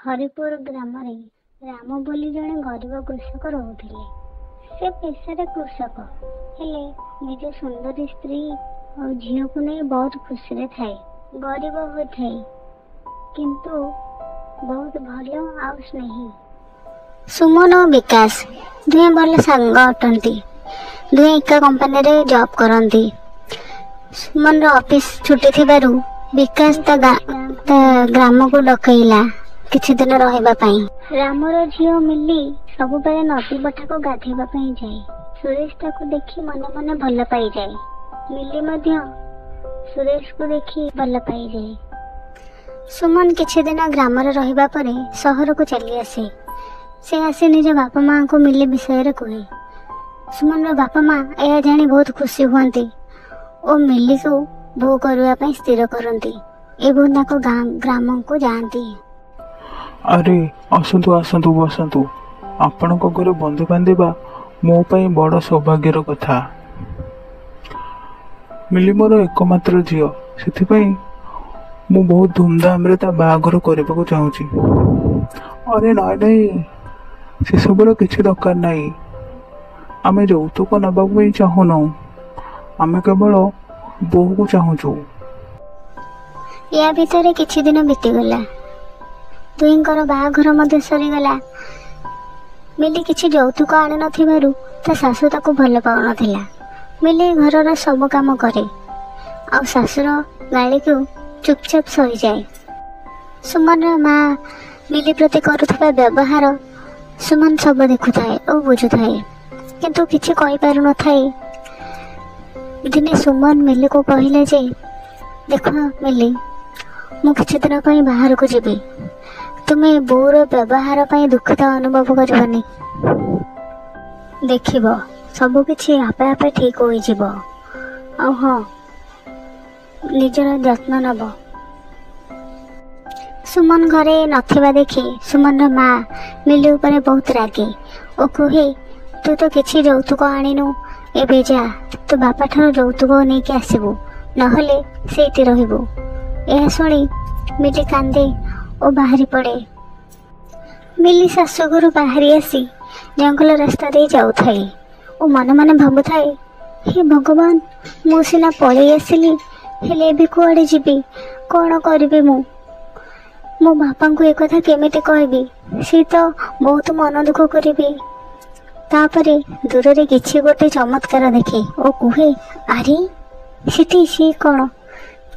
ହରିପୁର ଗ୍ରାମରେ ରାମ ବୋଲି ଜଣେ ଗରିବ କୃଷକ ରହୁଥିଲେ। ସେ ପେଶାରେ କୃଷକ, ହେଲେ ନିଜ ସୁନ୍ଦରୀ ସ୍ତ୍ରୀ ଆଉ ଝିଅକୁ ନେଇ ବହୁତ ଖୁସିରେ ଥାଏ। ଗରିବ ହୋଇଥାଏ, କିନ୍ତୁ ବହୁତ ଭଲ ଆଉ ସ୍ନେହୀ। ସୁମନ ଓ ବିକାଶ ଦୁହେଁ ଭଲ ସାଙ୍ଗ ଅଟନ୍ତି। ଦୁହେଁ ଏକା କମ୍ପାନୀରେ ଜବ୍ କରନ୍ତି। ସୁମନର ଅଫିସ ଛୁଟି ଥିବାରୁ ବିକାଶ ତା ଗ୍ରାମକୁ ଡକେଇଲା କିଛି ଦିନ ରହିବା ପାଇଁ। ରାମର ଝିଅ ମିଲି ସବୁବେଳେ ନଦୀ ପଠାକୁ ଗାଧେଇବା ପାଇଁ ଯାଏ। ସୁରେଶ ତାକୁ ଦେଖି ମନେ ମନେ ଭଲ ପାଇଯାଏ। ମିଲି ମଧ୍ୟ ସୁରେଶକୁ ଦେଖି ଭଲ ପାଇଯାଏ। ସୁମନ କିଛି ଦିନ ଗ୍ରାମରେ ରହିବା ପରେ ସହରକୁ ଚାଲି ଆସେ। ସେ ଆସି ନିଜ ବାପା ମାଆଙ୍କୁ ମିଲି ବିଷୟରେ କୁହେ। ସୁମନର ବାପା ମା ଏହା ଜାଣି ବହୁତ ଖୁସି ହୁଅନ୍ତି ଓ ମିଲିକୁ ବୋହୂ କରିବା ପାଇଁ ସ୍ଥିର କରନ୍ତି ଏବଂ ତାଙ୍କ ଗାଁ ଗ୍ରାମକୁ ଯାଆନ୍ତି। ଆରେ ଆସନ୍ତୁ ଆସନ୍ତୁ, ବସନ୍ତୁ। ଆପଣଙ୍କ ଘରେ ବନ୍ଧୁ ବାନ୍ଧିବା ମୋ ପାଇଁ ବଡ଼ ସୌଭାଗ୍ୟର କଥା। ମିଲି ମୋର ଏକମାତ୍ର ଝିଅ, ସେଥିପାଇଁ ମୁଁ ବହୁତ ଧୁମଧାମରେ ତା ବାହାଘର କରିବାକୁ ଚାହୁଁଛି। ଆରେ ନାଇଁ ନାଇଁ, ସେସବୁର କିଛି ଦରକାର ନାହିଁ। ଆମେ ଯୌତୁକ ନେବାକୁ ବି ଚାହୁଁନାହୁଁ, ଆମେ କେବଳ ବୋହୂକୁ ଚାହୁଁଛୁ। ୟା ଭିତରେ କିଛି ଦିନ ବିତିଗଲା। ଦୁହିଁଙ୍କର ବାହାଘର ମଧ୍ୟ ସରିଗଲା। ମିଲି କିଛି ଯୌତୁକ ଆଣିନଥିବାରୁ ତା ଶାଶୁ ତାକୁ ଭଲ ପାଉନଥିଲା। ମିଲି ଘରର ସବୁ କାମ କରେ ଆଉ ଶାଶୁର ଗାଳିକୁ ଚୁପଚାପ ସହିଯାଏ। ସୁମନର ମା ମିଲି ପ୍ରତି କରୁଥିବା ବ୍ୟବହାର ସୁମନ ସବୁ ଦେଖୁଥାଏ ଓ ବୁଝୁଥାଏ, କିନ୍ତୁ କିଛି କହିପାରୁନଥାଏ। ଦିନେ ସୁମନ ମିଲିକୁ କହିଲେ ଯେ, ଦେଖ ମିଲି, ମୁଁ କିଛି ଦିନ ପାଇଁ ବାହାରକୁ ଯିବି। ତୁମେ ବୋଉର ବ୍ୟବହାର ପାଇଁ ଦୁଃଖିତ ଅନୁଭବ କରିବନି। ଦେଖିବ, ସବୁ କିଛି ଆପେ ଆପେ ଠିକ ହୋଇଯିବ। ଆଉ ହଁ, ନିଜର ଯତ୍ନ ନେବ। ସୁମନ ଘରେ ନଥିବା ଦେଖି ସୁମନର ମା ମିଲି ଉପରେ ବହୁତ ରାଗେ ଓ କୁହେ, ତୁ ତ କିଛି ଯୌତୁକ ଆଣିନୁ, ଏବେ ଯା ତୋ ବାପା ଠାରୁ ଯୌତୁକ ନେଇକି ଆସିବୁ, ନହେଲେ ସେଇଠି ରହିବୁ। ଏହା ଶୁଣି ମିଲି କାନ୍ଦେ ଓ ବାହାରି ପଡ଼େ। ମିଲି ଶାଶୁଘରୁ ବାହାରି ଆସି ଜଙ୍ଗଲ ରାସ୍ତା ଦେଇ ଯାଉଥାଏ ଓ ମନେ ମନେ ଭାବୁଥାଏ, ହେ ଭଗବାନ, ମୁଁ ସିନା ପଳେଇ ଆସିଲି, ହେଲେ ଏବେ କୁଆଡ଼େ ଯିବି? କ'ଣ କରିବି ମୁଁ? ମୋ ବାପାଙ୍କୁ ଏକଥା କେମିତି କହିବି? ସେ ତ ବହୁତ ମନ ଦୁଃଖ କରିବେ। ତାପରେ ଦୂରରେ କିଛି ଗୋଟେ ଚମତ୍କାର ଦେଖେ ଓ କୁହେ, ଆରେ ସେଠି ସିଏ କ'ଣ?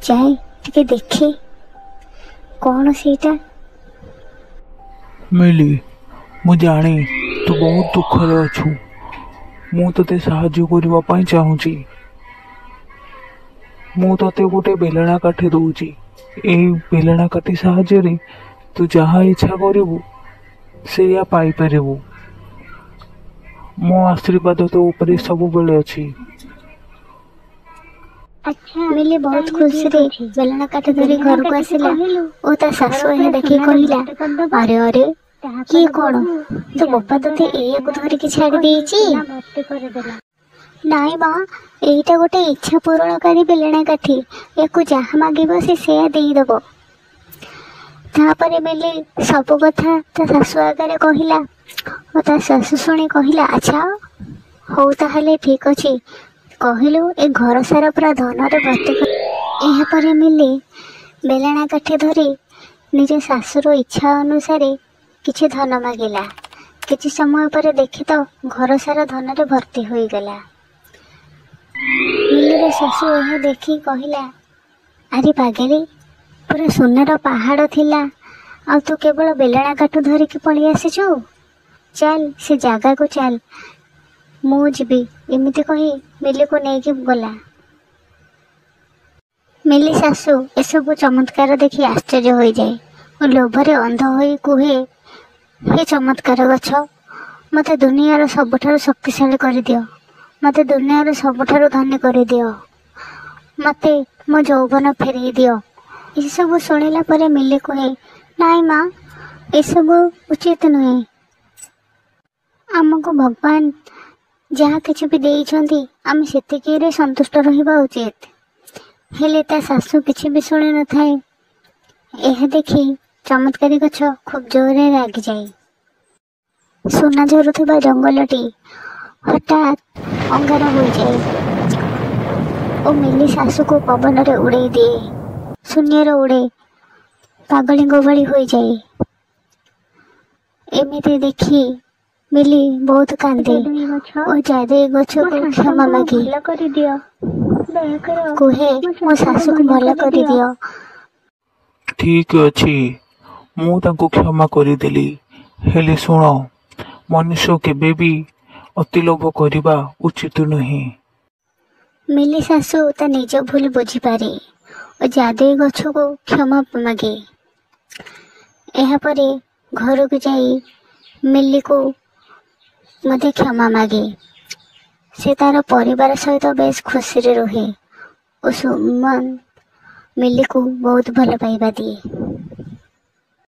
ଯାଏ ଟିକେ ଦେଖେ କ'ଣ ସେଇଟା। ମିଲି, ମୁଁ ଜାଣେ ତୁ ବହୁତ ଦୁଃଖରେ ଅଛୁ। ମୁଁ ତୋତେ ସାହାଯ୍ୟ କରିବା ପାଇଁ ଚାହୁଁଛି। ମୁଁ ତୋତେ ଗୋଟେ ବେଲଣା କାଠି ଦଉଛି। ଏଇ ବେଲଣା କାଠି ସାହାଯ୍ୟରେ ତୁ ଯାହା ଇଚ୍ଛା କରିବୁ ସେଇଆ ପାଇପାରିବୁ। ମୋ ଆଶୀର୍ବାଦ ତୋ ଉପରେ ସବୁବେଳେ ଅଛି। ମିଲି ବହୁତ ଖୁସିରେ ବେଲଣା କାଠି ଧରି ଘରକୁ ଆସିଲା ଓ ତା ଶାଶୁ ଏହା ଦେଖି କହିଲା, ଆରେ ଆରେ, କିଏ କ'ଣ? ତୋ ବୋପା ତୋତେ ଏଇଆକୁ ଧରିକି ଛାଡ଼ି ଦେଇଛି? ନାଇଁ ମା, ଏଇଟା ଗୋଟେ ଇଚ୍ଛା ପୂରଣକାରୀ ବେଲଣା କାଠି। ୟାକୁ ଯାହା ମାଗିବ ସେ ସେୟା ଦେଇଦେବ। ତାପରେ ମିଲି ସବୁ କଥା ତା ଶାଶୁ ଆଗରେ କହିଲା ଓ ତା ଶାଶୁ ଶୁଣି କହିଲା, ଆଚ୍ଛା ହଉ ତାହେଲେ ଠିକ ଅଛି, କହିଲୁ ଏ ଘର ସାରା ପୁରା ଧନରେ ଭର୍ତ୍ତି। ଏହାପରେ ମିଲି ବେଲଣା କାଠି ଧରି ନିଜ ଶାଶୁର ଇଚ୍ଛା ଅନୁସାରେ କିଛି ଧନ ମାଗିଲା। କିଛି ସମୟ ପରେ ଦେଖି ତ ଘର ସାରା ଧନରେ ଭର୍ତ୍ତି ହୋଇଗଲା। ମିଲିର ଶାଶୁ ଏହା ଦେଖି କହିଲା, ଆରେ ପାଗେଳି, ପୁରା ସୁନାର ପାହାଡ଼ ଥିଲା ଆଉ ତୁ କେବଳ ବେଲଣା କାଠ ଧରିକି ପଳେଇ ଆସିଛୁ? ଚାଲ ସେ ଜାଗାକୁ ଚାଲ, ମୁଁ ଯିବି। ଏମିତି କହି ମିଲିକୁ ନେଇକି ଗଲା। ମିଲି ଶାଶୁ ଏସବୁ ଚମତ୍କାର ଦେଖି ଆଶ୍ଚର୍ଯ୍ୟ ହୋଇଯାଏ ଓ ଲୋଭରେ ଅନ୍ଧ ହୋଇ କୁହେ, ହେ ଚମତ୍କାର ଗଛ, ମୋତେ ଦୁନିଆର ସବୁଠାରୁ ଶକ୍ତିଶାଳୀ କରିଦିଅ, ମୋତେ ଦୁନିଆର ସବୁଠାରୁ ଧନୀ କରିଦିଅ, ମୋତେ ମୋ ଯୌବନ ଫେରେଇ ଦିଅ। ଏସବୁ ଶୁଣିଲା ପରେ ମିଲି କୁହେ, ନାଇଁ ମା, ଏସବୁ ଉଚିତ ନୁହେଁ। ଆମକୁ ଭଗବାନ ଯାହା କିଛି ବି ଦେଇଛନ୍ତି ଆମେ ସେତିକିରେ ସନ୍ତୁଷ୍ଟ ରହିବା ଉଚିତ। ହେଲେ ତା ଶାଶୁ କିଛି ବି ଶୁଣି ନଥାଏ। ଏହା ଦେଖି ଚମତ୍କାରୀ ଗଛ ଖୁବ୍ ଜୋରରେ ରାଗିଯାଏ। ସୁନା ଝରୁଥିବା ଜଙ୍ଗଲଟି ହଠାତ୍ ଅଙ୍ଗାର ହୋଇଯାଏ ଓ ମିଲି ଶାଶୁକୁ ପବନରେ ଉଡ଼େଇ ଦିଏ। ଶୂନ୍ୟରେ ଉଡ଼େ, ପାଗଳୀଙ୍କ ଭଳି ହୋଇଯାଏ। ଏମିତି ଦେଖି ମିଲି ବହୁତ କାନ୍ଦେ ଓ ଯାଦୁଇ ଗଛକୁ କ୍ଷମା ମାଗେ, କୁହେ, ମୋ ଶାଶୁକୁ ଭଲ କରିଦିଅ। ଠିକ୍ ଅଛି, ମୁଁ ତାଙ୍କୁ କ୍ଷମା କରିଦେଲି। ହେଲେ ଶୁଣ, ମନୁଷ୍ୟ କେବେ ବି ଅତି ଲୋଭ କରିବା ଉଚିତ ନୁହେଁ। ମିଲି ଶାଶୁ ତା ନିଜ ଭୁଲ ବୁଝିପାରେ ଓ ଯାଦୁଇ ଗଛକୁ କ୍ଷମା ମାଗେ। ଏହାପରେ ଘରକୁ ଯାଇ ମିଲିକୁ ମଧ୍ୟ କ୍ଷମା ମାଗେ। ସେ ତାର ପରିବାର ସହିତ ବେଶ ଖୁସିରେ ରୁହେ ଓ ସୁମନ ମିଲିକୁ ବହୁତ ଭଲ ପାଇବା ଦିଏ।